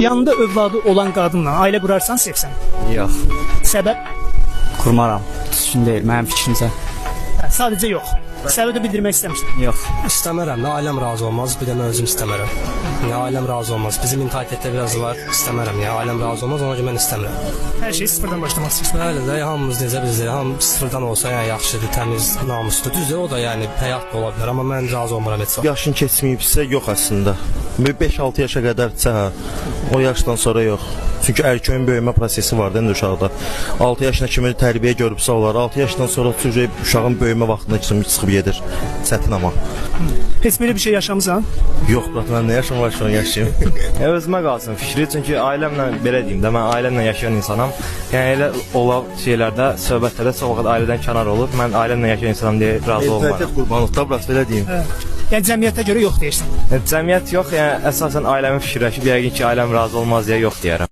Yanında övladı olan qadınla ailə qurarsan, sevsən. Yox, Səbəb? qurmaram. Düzgün deyil mənim fikrimcə. Hə, sadəcə yox. Səbəbi də bildirmək istəmirsən. Yox. İstəmərəm. Nə ailəm razı olmaz, bir də mən özüm istəmərəm. Nə ailəm razı olmaz. Bizim mentalitetdə biraz var. İstəmərəm. Yəni ailəm razı olmaz, ona görə mən istəmirəm. Hər şeyi sıfırdan başlamaq istəyirsən. Bəli də hamımız necə bizdə, hamı sıfırdan olsa yəni yaxşıdır, təmiz, namuslu. Düzdür, o da yəni həyat da ola bilər, amma mən razı olmuram heç vaxt. Yaşın keçməyibsə yox əslində. 5-6 yaşa qədərsə hə. O yaşdan sonra yox. Çünki erkəyin böyümə prosesi var da indi uşaqda. 6 yaşına kimi tərbiyə görübsə olar. 6 yaşdan sonra çünki uşağın böyümə vaxtına kimi çıxıb gedir. Çətin amma. Heç belə bir şey yaşamısan? Yox, brat, mən nə yaşım var ki, onu yaşayım. Ya özümə qalsın fikri, çünki ailəmlə belə deyim də, mən ailəmlə yaşayan insanam. Yəni elə olan şeylərdə, söhbətlərdə çox vaxt ailədən kənar olub, mən ailəmlə yaşayan insanam deyə razı olmaram. Mentalitet qurbanlıqda, brat, belə deyim. Yəni cəmiyyətə görə yox deyirsən. Yəni, cəmiyyət yox, yəni əsasən ailəmi fikirləşib, yəqin ki, ailəm razı olmaz deyə yox deyərəm.